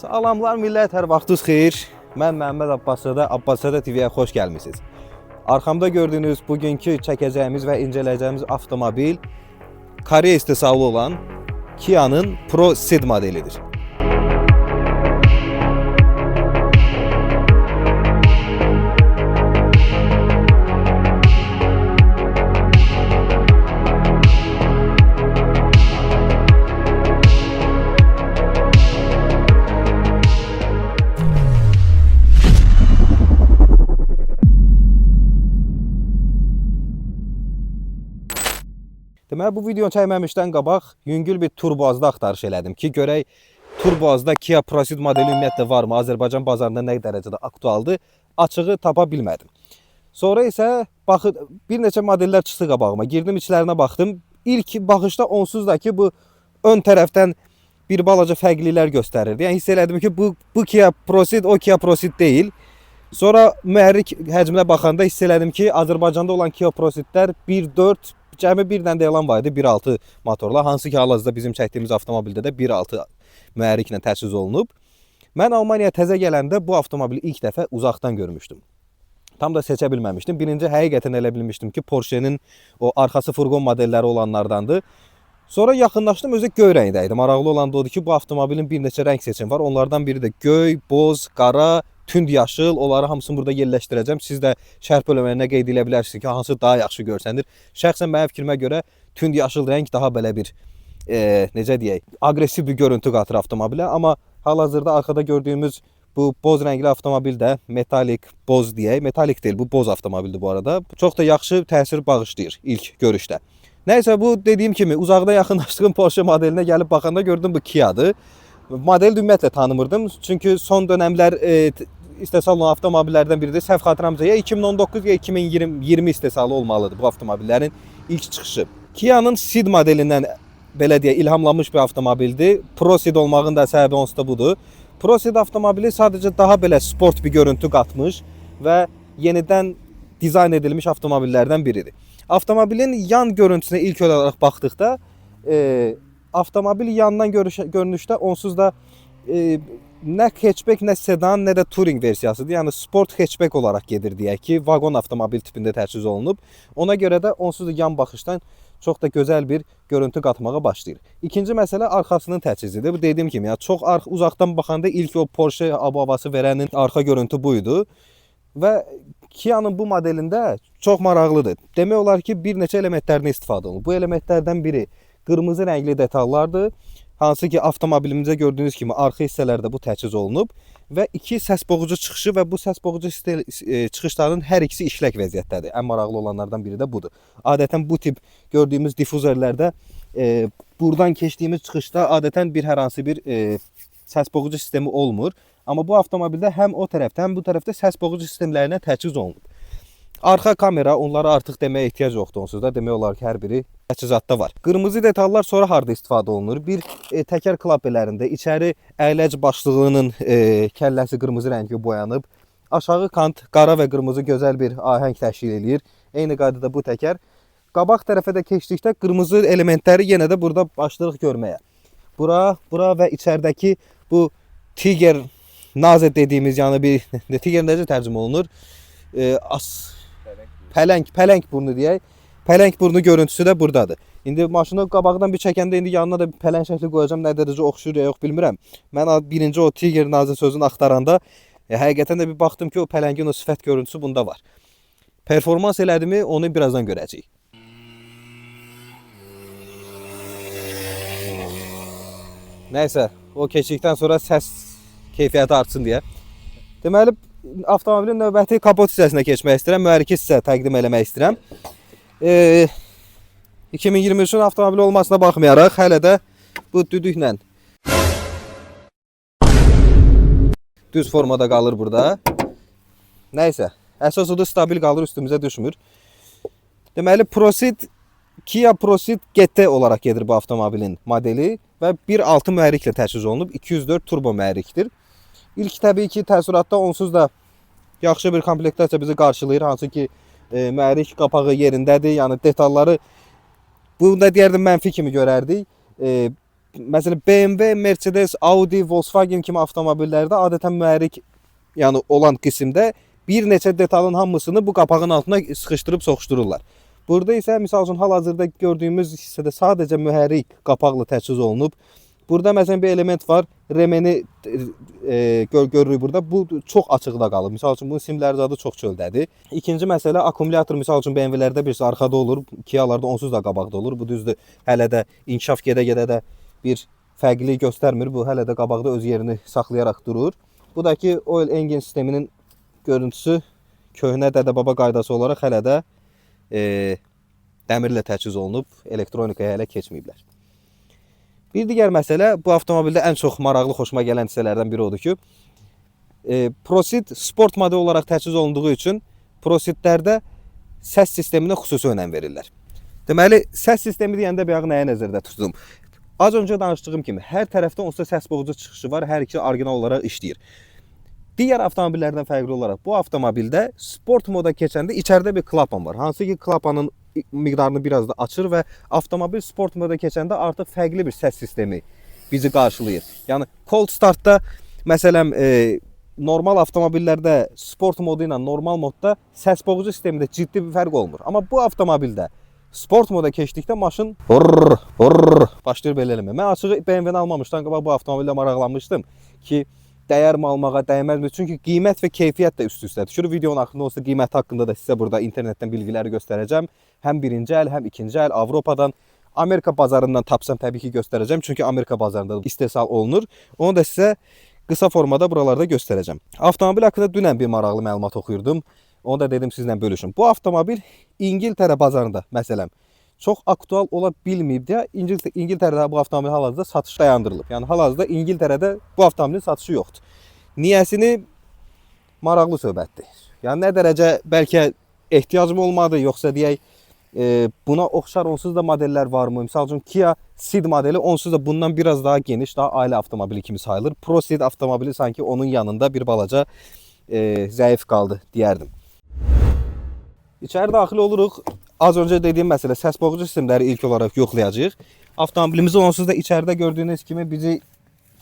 Salamlar millət, hər vaxtınız xeyir. Mən Məhəmməd Abbaszadə, Abbaszadə TV-yə xoş gəlmisiniz. Arxamda gördüyünüz bugünkü çəkəcəyimiz və incələyəcəyimiz avtomobil Koreya istehsalı olan Kia-nın Proceed modelidir. Deməli bu videonu çəkməmişdən qabaq yüngül bir turboazda axtarış elədim ki, görək turboazda Kia Proceed modeli ümumiyyətlə varmı, Azərbaycan bazarında nə dərəcədə aktualdır, açığı tapa bilmədim. Sonra isə baxı bir neçə modellər çıxdı qabağıma. Girdim içlərinə baxdım. İlk baxışda onsuz da ki bu ön tərəfdən bir balaca fərqliliklər göstərirdi. Yəni hiss elədim ki bu Kia Proceed o Kia Proceed deyil. Sonra mühərrik həcminə baxanda hiss elədim ki, Azərbaycanda olan Kia Proceedlər 1.4 cəmi bir dənə də elan var idi 1.6 motorla. Hansı ki hal-hazırda bizim çəkdiyimiz avtomobildə də 1.6 mühərriklə təchiz olunub. Mən Almaniyaya təzə gələndə bu avtomobili ilk dəfə uzaqdan görmüşdüm. Tam da seçə bilməmişdim. Birinci həqiqətən elə bilmişdim ki, Porsche-nin o arxası furqon modelləri olanlardandır. Sonra yaxınlaşdım, özü göy rəngdə idi. Maraqlı olan da odur ki, bu avtomobilin bir neçə rəng seçimi var. Onlardan biri də göy, boz, qara, tünd yaşıl. Onları hamısını burada yerləşdirəcəm. Siz də şərh bölmələrində qeyd edə bilərsiniz ki, hansı daha yaxşı görsənir. Şəxsən mənim fikrimə görə tünd yaşıl rəng daha belə bir necə deyək, aqressiv bir görüntü qatır avtomobilə, amma hal-hazırda arxada gördüyümüz bu boz rəngli avtomobil də metalik boz deyək. Metalik deyil, bu boz avtomobildir bu arada. Çox da yaxşı təsir bağışlayır ilk görüşdə. Nəysə bu dediyim kimi uzaqda yaxınlaşdığım Porsche modelinə gəlib baxanda gördüm bu Kia-dır. Modeli ümumiyyətlə tanımırdım. Çünki son dönəmlər istehsal olunan avtomobillərdən biridir. Səhv xatırlamıramsa ya 2019 ya 2020 istehsalı olmalıdır bu avtomobillərin ilk çıxışı. Kia-nın Ceed modelindən belə deyək ilhamlanmış bir avtomobildir. Proceed olmağın da səbəbi onsuz da budur. Proceed avtomobili sadəcə daha belə sport bir görüntü qatmış və yenidən dizayn edilmiş avtomobillərdən biridir. Avtomobilin yan görüntüsünə ilk olaraq baxdıqda avtomobil yandan görünüşdə onsuz da nə hatchback, nə sedan, nə də touring versiyasıdır. Yəni sport hatchback olaraq gedir deyək ki, vaqon avtomobil tipində təchiz olunub. Ona görə də onsuz da yan baxışdan çox da gözəl bir görüntü qatmağa başlayır. İkinci məsələ arxasının təchizidir. Bu dediyim kimi, yəni çox uzaqdan baxanda ilk o Porsche havası verənin arxa görüntü bu idi. Və Kia-nın bu modelində çox maraqlıdır. Demək olar ki, bir neçə elementlərdən istifadə olunur. Bu elementlərdən biri qırmızı rəngli detallardır. Hansı ki, avtomobilimizdə gördüyünüz kimi arxa hissələrdə bu təchiz olunub və iki səs boğucu çıxışı və bu səs boğucu çıxışların hər ikisi işlək vəziyyətdədir. Ən maraqlı olanlardan biri də budur. Adətən bu tip gördüyümüz difuzorlərdə buradan keçdiyimiz çıxışda adətən bir hər hansı bir səs boğucu sistemi olmur. Amma bu avtomobildə həm o tərəfdə, həm bu tərəfdə səs boğucu sistemlərinə təchiz olunub. Arxa kamera, onlara artıq deməyə ehtiyac yoxdur onsuz da. Demək olar ki, hər biri təchizatda var. Qırmızı detallar sonra harda istifadə olunur? Bir təkər klapelərində içəri əyləc başlığının kəlləsi qırmızı rəngli boyanıb. Aşağı kant qara və qırmızı gözəl bir ahəng təşkil eləyir. Eyni qaydada bu təkər. Qabaq tərəfə də keçdikdə qırmızı elementləri yenə də burada başlayırıq görməyə. Bura, bura və içəridəki bu Tiger Nase dediyimiz, yəni bir Tiger necə tərcümə olunur? Pələng burnu deyək. Pələng burnu görüntüsü də buradadır. İndi maşını qabaqdan bir çəkəndə indi yanına da bir pələng şəkli qoyacağam. Nə dərəcə oxşuyur ya yox bilmirəm. Mən birinci o Tiger Nase sözünü axtaranda həqiqətən də bir baxdım ki, o pələngin o sifət görüntüsü bunda var. Performans elədimi onu birazdan görəcəyik. Nəysə, o keçdikdən sonra səs keyfiyyəti artsın deyə. Deməli, avtomobilin növbəti kapot hissəsinə keçmək istəyirəm. Mühərriki sizə təqdim eləmək istəyirəm. 2023-ün avtomobili olmasına baxmayaraq, hələ də bu düdüklə düz formada qalır burada. Nəysə, əsas odur stabil qalır, üstümüzə düşmür. Deməli, Proceed, Kia Proceed GT olaraq gedir bu avtomobilin modeli və 1.6 mühərriklə təchiz olunub, 204 turbo mühərrikdir. İlk təbii ki, təəssüratda onsuz da yaxşı bir komplektasiya bizi qarşılayır. Hansı ki, mühərrik qapağı yerindədir. Yəni detalları bunu da deyərdim mənfi kimi görərdik. Məsələn BMW, Mercedes, Audi, Volkswagen kimi avtomobillərdə adətən mühərrik, yəni olan qismdə bir neçə detalın hamısını bu qapağın altına sıxışdırıb soxuşdururlar. Burada isə misal üçün hal-hazırda gördüyümüz hissədə sadəcə mühərrik qapaqla təchiz olunub. Burada məsələn bir element var. Remeni görürük burada. Bu çox açıqda qalıb. Misal üçün bunun simləri zadı çox çöldədir. İkinci məsələ akkumulyator misal üçün BMW-lərdə birisi arxada olur, Kia-larda onsuz da qabaqda olur. Bu düzdür. Hələ də inkişaf gedə-gedə də bir fərqlilik göstərmir. Bu hələ də qabaqda öz yerini saxlayaraq durur. Bu da ki oil engine sisteminin görüntüsü köhnə dədə-baba qaydası olaraq hələ də dəmirlə təchiz olunub, elektronikaya hələ keçməyiblər. Bir digər məsələ bu avtomobildə ən çox maraqlı, xoşuma gələn hissələrdən biri odur ki, Proceed sport modeli olaraq təchiz olunduğu üçün Proceedlərdə səs sisteminə xüsusi önəm verirlər. Deməli, səs sistemi deyəndə bayaq nəyə nəzərdə tutdum? Az öncə danışdığım kimi, hər tərəfdə onsuz da səs boğucu çıxışı var, hər ikisi orijinal olaraq işləyir. Digər avtomobillərdən fərqli olaraq bu avtomobildə sport moda keçəndə içəridə bir klapan var. Hansı ki klapanın miqdarını biraz da açır və avtomobil sport moda keçəndə artıq fərqli bir səs sistemi bizi qarşılayır. Yəni cold startda məsələn normal avtomobillərdə sport modu ilə normal modda səs boğucu sistemində ciddi bir fərq olmur. Amma bu avtomobildə sport moda keçdikdə maşın hurr hurr başlayır belə eləməyə. Mən açığı BMW-ni almamışdan qabaq bu avtomobillə maraqlanmışdım ki, dəyərmi almağa, dəyməzmi? Çünki qiymət və keyfiyyət də üst-üstə düşür. Videonun axırında olsa qiymət haqqında da sizə burada internetdən bilgiləri göstərəcəm. Həm birinci əl, həm ikinci əl Avropadan, Amerika bazarından tapsam təbii ki göstərəcəm. Çünki Amerika bazarında istehsal olunur. Onu da sizə qısa formada buralarda göstərəcəm. Avtomobil haqqında dünən bir maraqlı məlumat oxuyurdum. Onu da dedim sizlə bölüşüm. Bu avtomobil İngiltərə bazarında məsələn çox aktual ola bilməyib deyə İngiltərədə bu avtomobil hal-hazırda satış dayandırılıb. Yəni hal-hazırda İngiltərədə bu avtomobilin satışı yoxdur. Niyəsini maraqlı söhbətdir. Yəni nə dərəcə bəlkə ehtiyacım olmadı, yoxsa deyək buna oxşar onsuz da modellər varmı? Misal üçün Kia Ceed modeli onsuz da bundan biraz daha geniş, daha ailə avtomobili kimi sayılır. Proceed avtomobili sanki onun yanında bir balaca zəif qaldı deyərdim. İçəri daxil oluruq. Az öncə dediyim məsələ səs boğucu sistemləri ilk olaraq yoxlayacağıq. Avtomobilimizi onsuz da içəridə gördüyünüz kimi bizi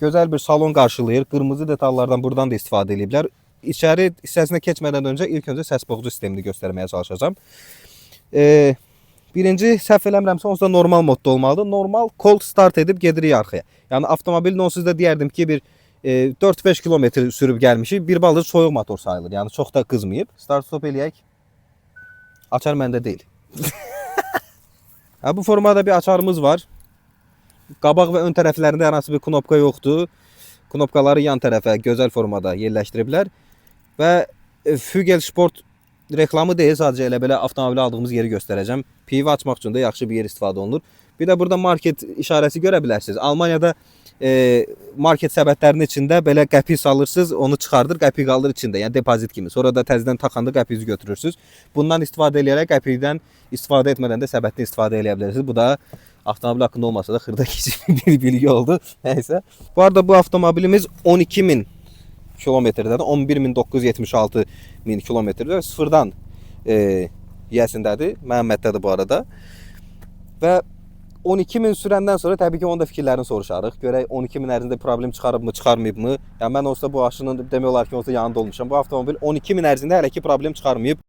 gözəl bir salon qarşılayır. Qırmızı detallardan buradan da istifadə ediblər. İçəri hissəsinə keçmədən öncə ilk öncə səs boğucu sistemini göstərməyə çalışacağam. Birinci səhv eləmirəmsə onsuz da normal modda olmalıdır. Normal cold start edib gedirik arxaya. Yəni avtomobilin onsuz da deyərdim ki bir 4-5 kilometr sürüb gəlmişik. Bir balaca soyuq motor sayılır. Yəni çox da qızmayıb. Start stop eləyək. Açar məndə deyil. Ha, bu formada bir açarımız var. Qabaq və ön tərəflərində hər hansı bir knopka yoxdur. Knopkaları yan tərəfə gözəl formada yerləşdiriblər. Və Flügel Sport reklamı deyil, sadəcə elə belə avtomobili aldığımız yeri göstərəcəm. Pivi açmaq üçün də yaxşı bir yer istifadə olunur. Bir də burada market işarəsi görə bilərsiniz. Almaniyada market səbətlərinin içində belə qəpik salırsınız, onu çıxardır, qəpik qalır içində, yəni depozit kimi. Sonra da təzədən taxanda qəpiyi götürürsünüz. Bundan istifadə eləyərək qəpikdən istifadə etmədən də səbətdən istifadə eləyə bilərsiniz. Bu da avtomobil haqqında olmasa da xırda kiçik bir bilgi oldu. Nəysə. Bu arada bu avtomobilimiz 12.000 kilometrdədir. 11.976 min kilometrdə sıfırdan yiyəsindədir. Məhəmməddədir bu arada. Və 12 min sürəndən sonra təbii ki, onun da fikirlərini soruşarıq. Görək 12 min ərzində problem çıxarıbmı, çıxarmayıbmı? Yəni mən olsa bu maşının demək olar ki, olsa yanında olmuşam. Bu avtomobil 12 min ərzində hələ ki problem çıxarmayıb.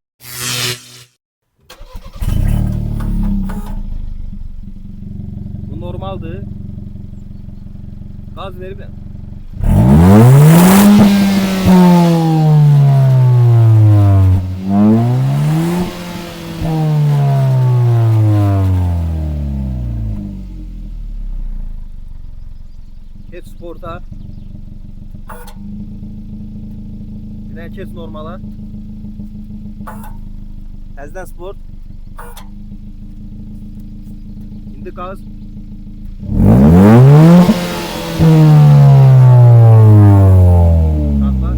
Bu normaldır. Qaz verib. Keç sporta. Bir dənə keç normala. Təzədən sport. İndi qaz. Saxla.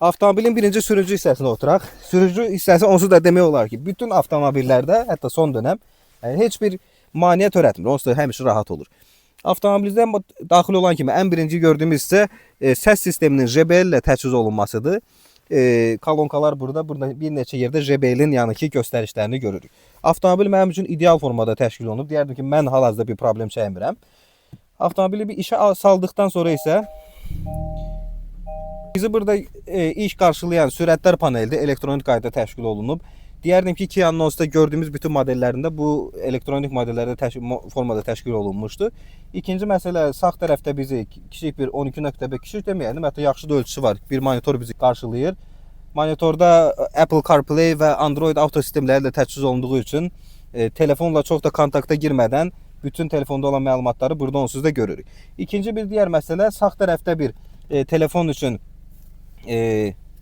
Avtomobilin birinci sürücü hissəsinə oturaq. Sürücü hissəsi onsuz da demək olar ki, bütün avtomobillərdə, hətta son dönəm, yəni heç bir maneə törətmir. Onsuz da həmişə rahat olur. Avtomobilimizdə daxil olan kimi ən birinci gördüyümüz hissə səs sisteminin JBL ilə təchiz olunmasıdır. Kolonkalar burada bir neçə yerdə JBL-in yəni ki göstərişlərini görürük. Avtomobil mənim üçün ideal formada təşkil olunub. Deyərdim ki, mən hal-hazırda bir problem çəkmirəm. Avtomobili bir işə saldıqdan sonra isə bizi burada ilk qarşılayan sürətlər panelidir, elektronik qaydada təşkil olunub. Deyərdim ki, Kia Nos'da gördüyümüz bütün modellərində bu elektronik modellərdə formada təşkil olunmuşdu. İkinci məsələ, sağ tərəfdə bizi kiçik bir 12.5, kiçik deməyəlim, hətta yaxşı da ölçüsü var. Bir monitor bizi qarşılayır. Monitorda Apple CarPlay və Android Auto sistemləri ilə təchiz olunduğu üçün telefonla çox da kontakta girmədən bütün telefonda olan məlumatları burada onsuz da görürük. İkinci bir digər məsələ, sağ tərəfdə bir telefon üçün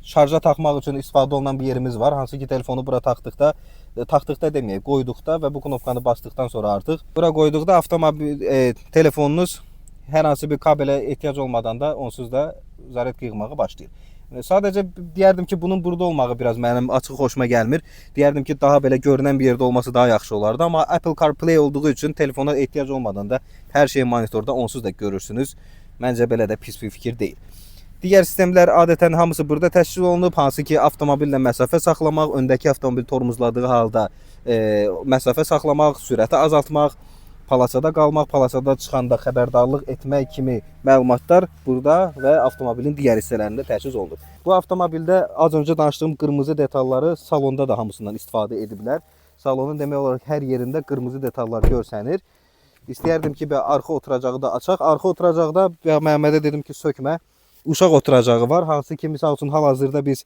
şarja taxmaq üçün istifadə olunan bir yerimiz var. Hansı ki telefonu bura taxdıqda, taxdıqda deməyək, qoyduqda və bu knopkanı basdıqdan sonra artıq bura qoyduqda avtomobil telefonunuz hər hansı bir kabelə ehtiyac olmadan da onsuz da zaryadka yığmağa başlayır. Sadəcə deyərdim ki, bunun burada olmağı biraz mənim açıq xoşuma gəlmir. Deyərdim ki, daha belə görünən bir yerdə olması daha yaxşı olardı, amma Apple CarPlay olduğu üçün telefona ehtiyac olmadan da hər şeyi monitorda onsuz da görürsünüz. Məncə belə də pis bir fikir deyil. Digər sistemlər adətən hamısı burada təşkil olunub, hansı ki avtomobillə məsafə saxlamaq, öndəki avtomobil tormozladığı halda məsafə saxlamaq, sürəti azaltmaq, palasada qalmaq, palasada çıxanda xəbərdarlıq etmək kimi məlumatlar burada və avtomobilin digər hissələrində təchiz olunub. Bu avtomobildə az öncə danışdığım qırmızı detalları salonda da hamısından istifadə ediblər. Salonun demək olar ki, hər yerində qırmızı detallar görsənir. İstəyərdim ki, arxa oturacağı da açaq. Arxa oturacaqda Məhəmmədə dedim ki, sökmə. Uşaq oturacağı var. Hansı ki, misal üçün hal-hazırda biz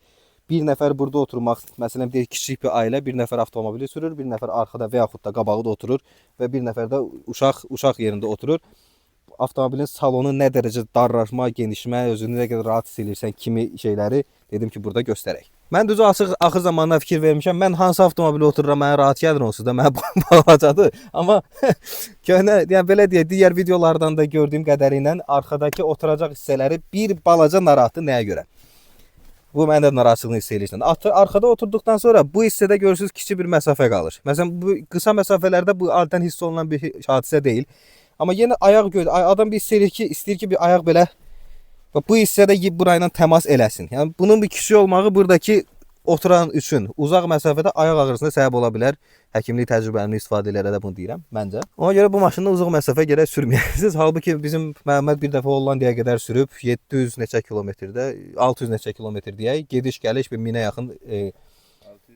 bir nəfər burada oturmaq, məsələn deyək kiçik bir ailə, bir nəfər avtomobili sürür, bir nəfər arxada və yaxud da qabaqda oturur və bir nəfər də uşaq yerində oturur. Avtomobilin salonu nə dərəcə darlaşma, genişmə, özünü nə qədər rahat hiss edirsən kimi şeyləri dedim ki, burada göstərək. Mən düzü açıq axır zamanlar fikir vermişəm. Mən hansı avtomobilə otururam, mənə rahat gəlir onsuz da, mənə balacadır. Amma köhnə, yəni belə deyək, digər videolardan da gördüyüm qədəri ilə arxadakı oturacaq hissələri bir balaca narahatdır nəyə görə? Bu məndə də narahatçılığını hiss eləyirsən. Arxada oturduqdan sonra bu hissədə görürsünüz kiçik bir məsafə qalır. Məsələn, bu qısa məsafələrdə bu adətən hiss olunan bir hadisə deyil. Amma yenə ayaq gör, adam bir hiss eləyir ki, istəyir ki, bir ayaq belə bu hissədə burayla təmas eləsin. Yəni bunun bir kiçik olmağı buradakı oturan üçün uzaq məsafədə ayaq ağrısına səbəb ola bilər. Həkimlik təcrübəmni istifadə edərək də bunu deyirəm məncə. Ona görə bu maşında uzaq məsafə gərək sürməyəsiniz. Halbuki bizim Məhəmməd bir dəfə Hollandiyaya qədər sürüb 700 neçə kilometrdə, 600 neçə kilometr deyək, gediş gəliş bir 1000-ə yaxın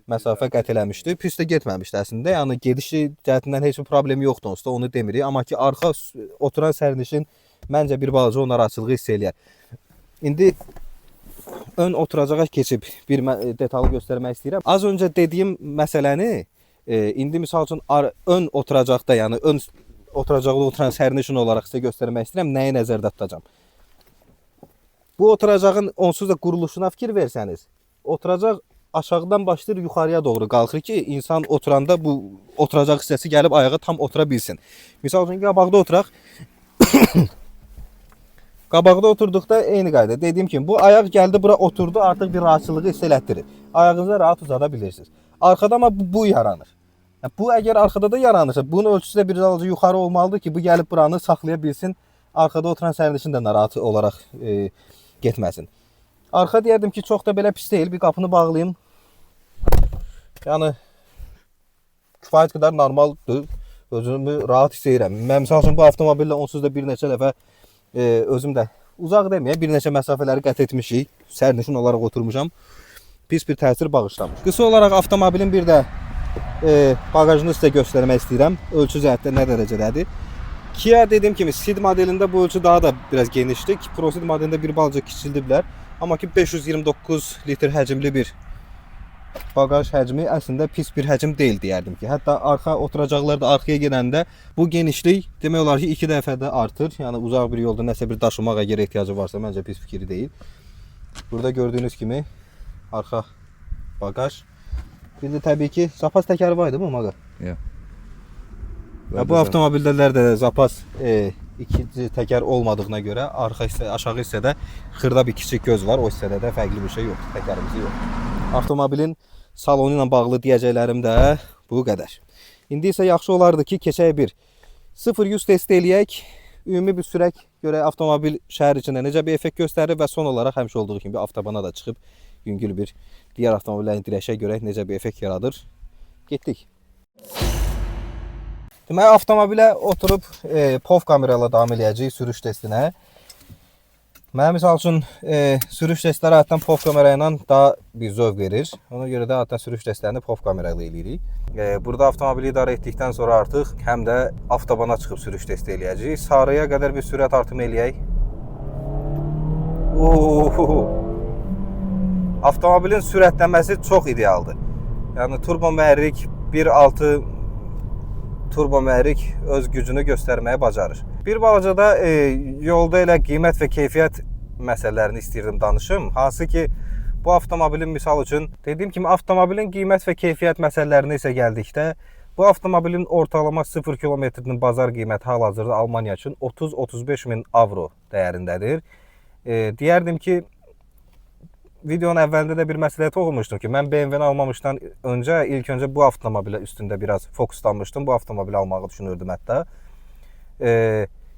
məsafə qət eləmişdi. Pis də getməmişdi əslində. Yəni gedişi cəhətindən heç bir problemi yoxdur onsuz da, onu demirik. Amma ki arxa oturan sərnişin məncə bir balaca o narahatçılığı hiss eləyər. İndi ön oturacağa keçib bir detalı göstərmək istəyirəm. Az öncə dediyim məsələni indi misal üçün ön oturacaqda, yəni ön oturacaqda oturan sərnişin olaraq sizə göstərmək istəyirəm, nəyi nəzərdə tutacağam. Bu oturacağın onsuz da quruluşuna fikir versəniz, oturacaq aşağıdan başlayır yuxarıya doğru qalxır ki, insan oturanda bu oturacaq hissəsi gəlib ayağa tam otura bilsin. Misal üçün qabaqda oturaq. Qabaqda oturduqda eyni qayda. Dediyim kimi bu ayaq gəldi bura oturdu, artıq bir rahatçılığı hiss elətdirir. Ayağınızı rahat uzada bilirsiniz. Arxada amma bu yaranır. Yəni, bu əgər arxada da yaranırsa, bunun ölçüsü də bir balaca yuxarı olmalıdır ki, bu gəlib buranı saxlaya bilsin. Arxada oturan sərnişin də narahat olaraq getməsin. Arxa deyərdim ki, çox da belə pis deyil. Bir qapını bağlayım. Yəni kifayət qədər normaldır. Özümü rahat hiss edirəm. Mən misal üçün bu avtomobillə onsuz da bir neçə dəfə özüm də uzaq deməyə bir neçə məsafələri qət etmişik. Sərnişin olaraq oturmuşam. Pis bir təsir bağışlamır. Qısa olaraq avtomobilin bir də bagajını sizə göstərmək istəyirəm. Ölçü cəhətdə nə dərəcədədir? Kia dediyim kimi Ceed modelində bu ölçü daha da biraz genişdir. Proceed modelində bir balaca kiçildiblər. Amma ki 529 litr həcmli bir bagaj həcmi əslində pis bir həcm deyil deyərdim ki. Hətta arxa oturacaqlar da arxaya gedəndə bu genişlik demək olar ki 2 dəfə də artır. Yəni uzaq bir yolda nəsə bir daşımaq əgər ehtiyacı varsa məncə pis fikir deyil. Burada gördüyünüz kimi arxa bagaj. Bir də təbii ki zapas təkəri var idi bu maqa? Yox. Ya bu avtomobillərdə də zapas ikinci təkər olmadığına görə arxa hissə, aşağı hissədə xırda bir kiçik göz var. O hissədə də fərqli bir şey yoxdur, təkərimiz yoxdur. Avtomobilin salonu ilə bağlı deyəcəklərim də bu qədər. İndi isə yaxşı olardı ki, keçək bir 0-100 test eləyək. Ümumi bir sürək görək avtomobil şəhər içində necə bir effekt göstərir və son olaraq həmişə olduğu kimi avtobana da çıxıb yüngül bir digər avtomobillərin dirəşə görək necə bir effekt yaradır. Getdik. Deməli avtomobilə oturub POV kamera ilə davam eləyəcəyik sürüş testinə. Mənə misal üçün sürüş testləri adətən POV kamera ilə daha bir zövq verir. Ona görə də adətən sürüş testlərini POV kamera ilə eləyirik. Burada avtomobili idarə etdikdən sonra artıq həm də avtobana çıxıb sürüş testi eləyəcəyik. Sarıya qədər bir sürət artımı eləyək. Oo! Avtomobilin sürətlənməsi çox idealdır. Yəni turbo mühərrik 1.6 turbo mühərrik öz gücünü göstərməyi bacarır. Bir balaca da yolda elə qiymət və keyfiyyət məsələlərini istəyirdim danışım. Hansı ki bu avtomobilin misal üçün dediyim kimi avtomobilin qiymət və keyfiyyət məsələlərinə isə gəldikdə bu avtomobilin ortalama 0 kilometrinin bazar qiyməti hal-hazırda Almaniya üçün 30-35 min avro dəyərindədir. Deyərdim ki, videonun əvvəlində də bir məsələyə toxunmuşdum ki, mən BMW-ni almamışdan öncə ilk öncə bu avtomobilə üstündə biraz fokuslanmışdım. Bu avtomobili almağı düşünürdüm hətta.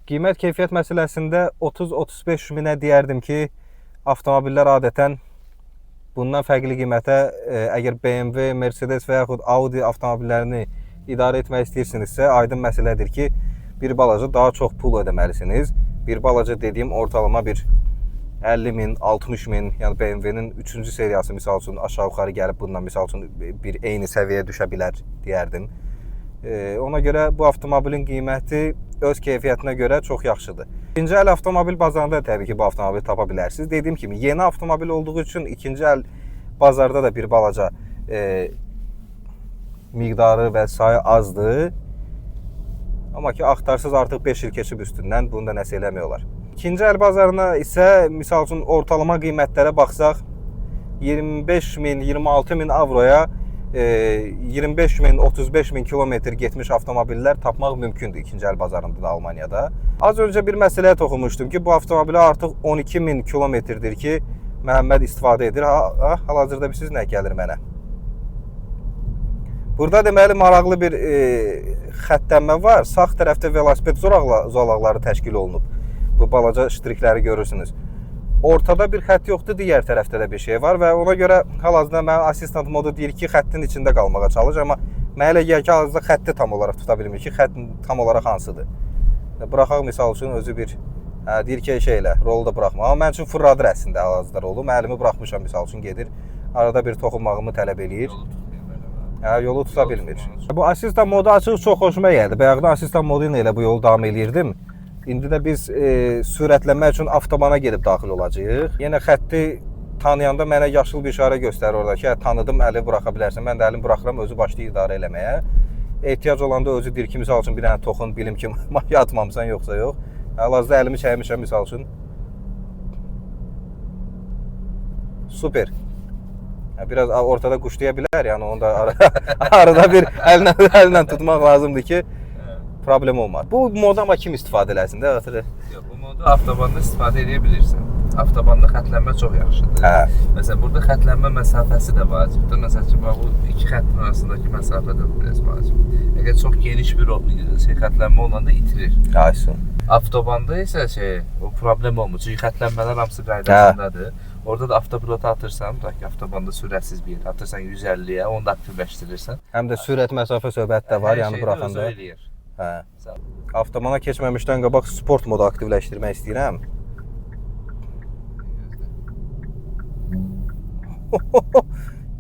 Qiymət keyfiyyət məsələsində 30-35 minə deyərdim ki, avtomobillər adətən bundan fərqli qiymətə əgər BMW, Mercedes və yaxud Audi avtomobillərini idarə etmək istəyirsinizsə, aydın məsələdir ki, bir balaca daha çox pul ödəməlisiniz. Bir balaca dediyim ortalama bir 50 min, 60 min, yəni BMW-nin 3-cü seriyası misal üçün aşağı yuxarı gəlib bundan misal üçün bir eyni səviyyəyə düşə bilər deyərdim. Ona görə bu avtomobilin qiyməti öz keyfiyyətinə görə çox yaxşıdır. İkinci əl avtomobil bazarında da təbii ki, bu avtomobili tapa bilərsiniz. Dediyim kimi, yeni avtomobil olduğu üçün ikinci əl bazarda da bir balaca miqdarı və sayı azdır. Amma ki, axtarsız artıq 5 il keçib üstündən, bunu da nəsə eləmək olar. İkinci əl bazarına isə misal üçün ortalama qiymətlərə baxsaq 25 min, 26 min avroya 25 min, 35 min kilometr getmiş avtomobillər tapmaq mümkündür ikinci əl bazarında da Almaniyada. Az öncə bir məsələyə toxunmuşdum ki, bu avtomobilə artıq 12 min kilometrdir ki, Məhəmməd istifadə edir. Hal-hazırda bilirsiniz nə gəlir mənə? Burada deməli maraqlı bir xəttənmə var. Sağ tərəfdə velosiped zolaqları təşkil olunub. Bu balaca ştrikləri görürsünüz. Ortada bir xətt yoxdur, digər tərəfdə də bir şey var və ona görə hal-hazırda mənim asistent modu deyir ki, xəttin içində qalmağa çalış, amma mənə elə gəlir ki, hal-hazırda xətti tam olaraq tuta bilmir ki, xətt tam olaraq hansıdır. Buraxaq misal üçün özü bir deyir ki, şey elə, rolu da buraxma. Amma mənim üçün fırladır əslində hal-hazırda rolu. Mən əlimi buraxmışam misal üçün gedir. Arada bir toxunmağımı tələb eləyir. Yolu tuta bilmir. Bu asistent modu açıq çox xoşuma gəldi. Bayaqdan asistent modu ilə elə bu yolu davam eləyirdim. İndi də biz sürətlənmək üçün avtobana gedib daxil olacağıq. Yenə xətti tanıyanda mənə yaşıl bir işarə göstərir orada ki, tanıdım, əli buraxa bilərsən. Mən də əlimi buraxıram, özü başlayır idarə eləməyə. Ehtiyac olanda özü deyir ki, misal üçün bir dənə toxun, bilim ki, maya atmamısan yoxsa yox. Hal-hazırda əlimi çəkmişəm misal üçün. Super. Biraz ortada quşlaya bilər, yəni onu da arada bir əllə tutmaq lazımdır ki, problem olmaz. Bu modu amma kim istifadə eləsin də axırı? Yox, bu modu avtobanda istifadə edə bilirsən. Avtobanda xətlənmə çox yaxşıdır. Hə. Məsələn, burada xətlənmə məsafəsi də vacibdir. Məsəl üçün, bax, bu iki xəttin arasındakı məsafə də biraz vacibdir. Əgər çox geniş bir xətlənmə olanda itirir. Aysun. Avtobanda isə o problem olmur. Çünki xətlənmələr hamısı qaydasındadır. Orada da avtopilota atırsan, tutaq ki, avtobanda sürətsiz bir yer atırsan 150-yə, onu da aktivləşdirirsən. Həm də sürət məsafə söhbəti də var, Hər yəni şeydə buraxanda. özü eləyir. Hə. Avtobana keçməmişdən qabaq sport modu aktivləşdirmək istəyirəm.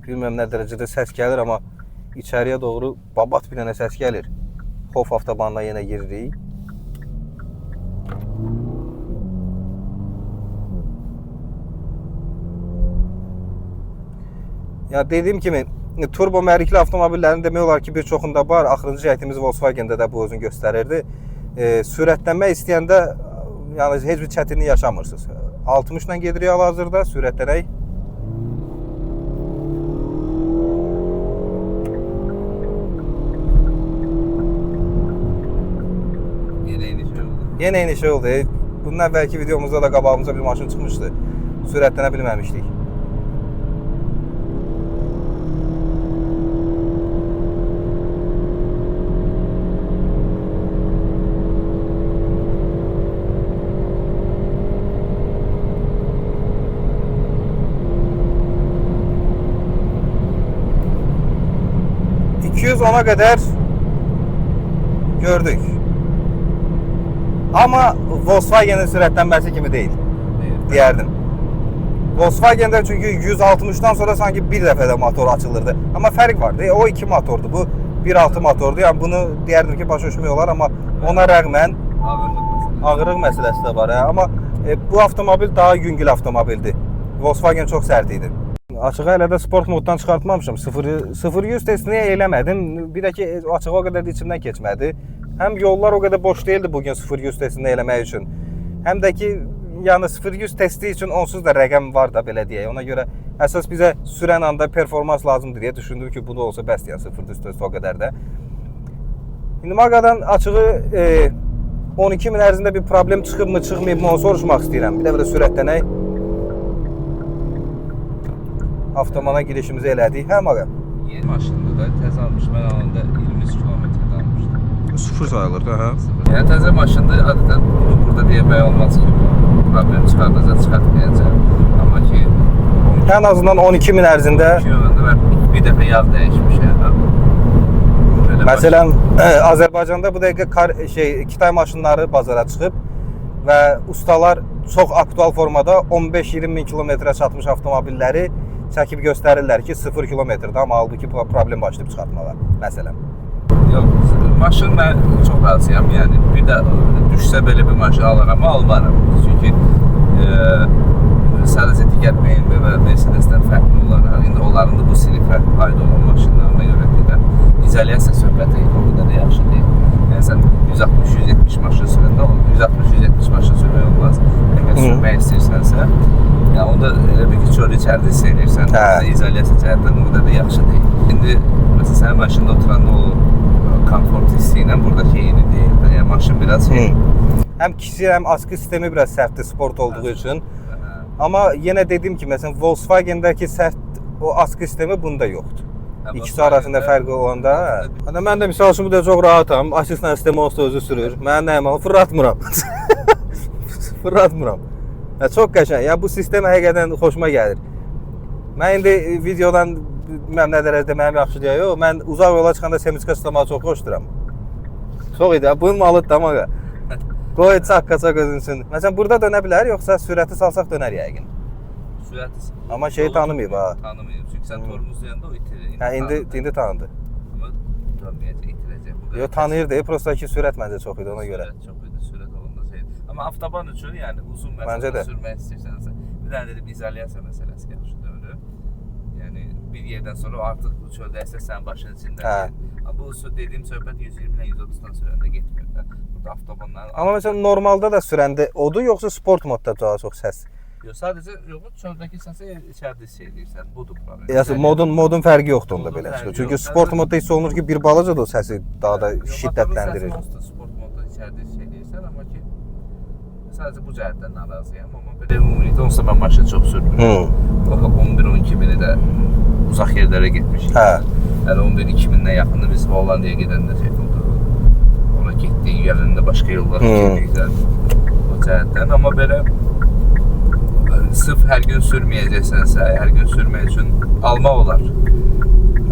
Bilmirəm nə dərəcədə səs gəlir, amma içəriyə doğru babat bir dənə səs gəlir. Hof avtobanına yenə giririk. Ya dediyim kimi turbo mühərrikli avtomobillərin demək olar ki, bir çoxunda var. Axırıncı çəkdiyimiz Volkswagen-də də bu özünü göstərirdi. Sürətlənmək istəyəndə yəni heç bir çətinlik yaşamırsınız. 60 ilə gedirik hal-hazırda, sürətlənək. Yenə eyni şey oldu. Yenə eyni şey oldu. Bundan əvvəlki videomuzda da qabağımıza bir maşın çıxmışdı. Sürətlənə bilməmişdik. 210-a qədər gördük. Amma Volkswagen-in sürətlənməsi kimi deyil, deyərdim. Volkswagen-də çünki 160-dan sonra sanki bir dəfə də motor açılırdı. Amma fərq var. O 2 motordur. Bu 1.6 motordur. Yəni bunu deyərdim ki, başa düşmək olar, amma ona rəğmən ağırlıq məsələsi də var. Hə? Amma bu avtomobil daha yüngül avtomobildir. Volkswagen çox sərt idi. Açığı hələ də sport moddan çıxartmamışam. 0-100 testini eləmədim. Bir də ki, açığı o qədər də içimdən keçmədi. Həm yollar o qədər boş deyildi bugün 0-100 testini eləmək üçün. Həm də ki, yəni 0-100 testi üçün onsuz da rəqəm var da, belə deyək. Ona görə əsas bizə sürən anda performans lazımdır deyə düşündüm ki, bu da olsa bəsdir, yəni 0-100 testi o qədər də. İndi Maqadan açığı 12 min ərzində bir problem çıxıbmı, çıxmayıbmı onu soruşmaq istəyirəm. Bir də belə sürətlənək. Avtomana girişimizi elədik. Hə Maqa? Yeni maşındır da, təzə almış. Mən alanda 23 kilometrdə almışdım. Sıfır sayılır da, hə? Yəni təzə maşındır, adətən bunu burada deyə olmaz ki, problem çıxardacaq, çıxartmayacaq. Amma ki, ən azından 12 min ərzində 12 min mən bir dəfə yağ dəyişmişəm. Məsələn, Azərbaycanda bu dəqiqə Kitay maşınları bazara çıxıb və ustalar çox aktual formada 15-20 min kilometrə çatmış avtomobilləri çəkib göstərirlər ki, 0 kilometrdə, amma halbuki problem başlayıb çıxartmağa, məsələn. Yox, maşın mən çox razıyam, yəni bir də düşsə belə bir maşın alaram, almaram. Çünki sadəcə digər BMW və Mercedes-dən fərqli olaraq, indi onların da bu sinifə aid olan maşınlarına görə deyirəm, izolyasiya söhbəti o qədər də yaxşı deyil. Yəni sən 160-170 maşın sürəndə, 160-170 maşın sürmək olmaz. Əgər sürmək istəyirsənsə, yəni onda elə bir ki, çölü içəridə hiss edirsən, izolyasiya cəhətdən o qədər də yaxşı deyil. İndi məsələn, sənin maşında oturanda o komfort hissi ilə buradakı eyni deyil. Yəni maşın biraz şey. Həm kişi, həm askı sistemi biraz sərtdir sport olduğu üçün. Amma yenə dediyim ki, məsələn Volkswagen-dəki sərt o askı sistemi bunda yoxdur. İkisi arasında fərq olanda. Hə. Mən də misal üçün bu da çox rahatam. Asistan sistemi olsa özü sürür. Mən nəyim alım? Fırlatmıram. Fırlatmıram. Ya, çox qəşəng. Ya bu sistem həqiqətən xoşuma gəlir. Mən indi videodan bilməm nə dərəcədə mənim yaxşı deyə yox. Mən uzaq yola çıxanda semiçka tutmağı çox xoşduram. Çox idi. Bunun malıdır da maqa. Qoy çaq-qaçaq özün üçün. Məsələn burada dönə bilər, yoxsa sürəti salsaq dönər yəqin. Sürəti amma şeyi tanımayıb ha. Tanımayıb. Çünki sən tormozlayanda o itirir. Hə, indi tanıdı. Amma dönməyəcək, itirəcək. Yox, tanıyırdı. Prosta ki, sürət məncə çox idi ona görə. Sürət çox idi, sürət olanda şey. Amma avtoban üçün, yəni uzun məsafə sürmək istəyirsənsə, bir dənə dedim izolyasiya məsələsi yaxşı dönür. Yəni bir yerdən sonra artıq bu çöldə əsas sənin başının içində. Hə. Amma bu dediyim söhbət 120-dən 130-dan sürəndə getmir də. Burada avtobanların. Amma məsələn normalda da sürəndə odur yoxsa sport modda daha çox səs? Yox, sadəcə yox, çöldəki səsi içəridə hiss edirsən. Budur problem. Yəni modun fərqi yoxdur onda belə çıxır. Çünki sport modda hiss olunur ki, bir balaca da o səsi daha da şiddətləndirir. Yox, sport modda içəridə hiss edirsən, amma ki sadəcə bu cəhətdən narazıyam. Amma belə ümumilikdə onsuz da mən maşını çox sürmürəm. 11-12 mini də uzaq yerlərə getmişik. Hə. Hələ 11-2 mindən yaxında biz Hollandiyaya gedəndə şey oldu. Ora getdik, gələndə başqa yollar getdik də. O cəhətdən, amma belə sırf hər gün sürməyəcəksənsə, hər gün sürmək üçün almaq olar.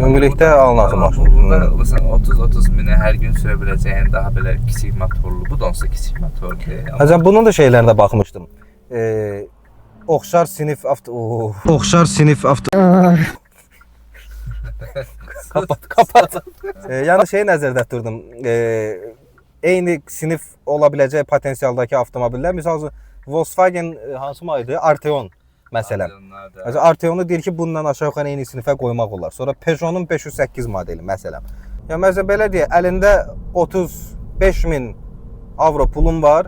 Ümumilikdə alınası maşın. Burada məsələn 30-30 minə hər gün sürə biləcəyin daha belə kiçik motorlu, bu da onsuz kiçik motordur. Məsələn bunun da şeylərinə baxmışdım. Oxşar sinif avto. Oxşar sinif avto. Kapat. Yəni şeyi nəzərdə tuturdum. Eyni sinif ola biləcək potensialdakı avtomobillər. Misal üçün Volkswagen hansı idi? Arteon məsələn. Məsələn Arteonu deyir ki, bundan aşağı yuxarı eyni sinifə qoymaq olar. Sonra Peugeot-un 508 modeli məsələn. Yəni məsələn belə deyək, əlində 35.000 avro pulun var,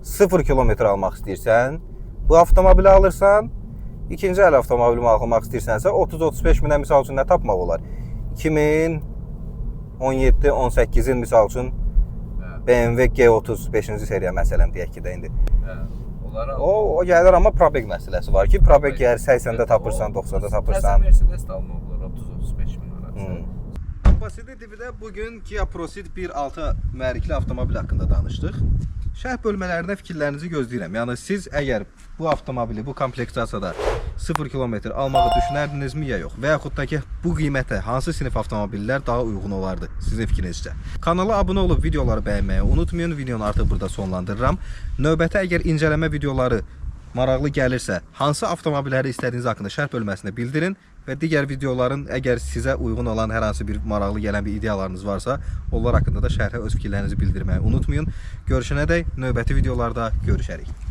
0 kilometr almaq istəyirsən, bu avtomobili alırsan, ikinci əl avtomobili almaq istəyirsənsə 30-35 minə misal üçün nə tapmaq olar? 2017-18-in misal üçün BMW G30 5-ci seriya məsələn deyək ki də indi. O gəlir, amma probeg məsələsi var ki, probeg gəlir 80-də tapırsan, 90-da tapırsan. Təzə Mercedes də almaq olar 30-35 min arası. Abbasidi TV-də bugün Kia Proceed 1.6 mühərrikli avtomobil haqqında danışdıq. Şərh bölmələrində fikirlərinizi gözləyirəm. Yəni siz əgər bu avtomobili bu komplektasiyada 0 kilometr almağı düşünərdinizmi ya yox? Və yaxud da ki, bu qiymətə hansı sinif avtomobillər daha uyğun olardı sizin fikrinizcə? Kanala abunə olub videoları bəyənməyi unutmayın. Videonu artıq burada sonlandırıram. Növbəti əgər incələmə videoları maraqlı gəlirsə, hansı avtomobilləri istədiyiniz haqqında şərh bölməsində bildirin və digər videoların əgər sizə uyğun olan hər hansı bir maraqlı gələn bir ideyalarınız varsa, onlar haqqında da şərhə öz fikirlərinizi bildirməyi unutmayın. Görüşənədək növbəti videolarda görüşərik.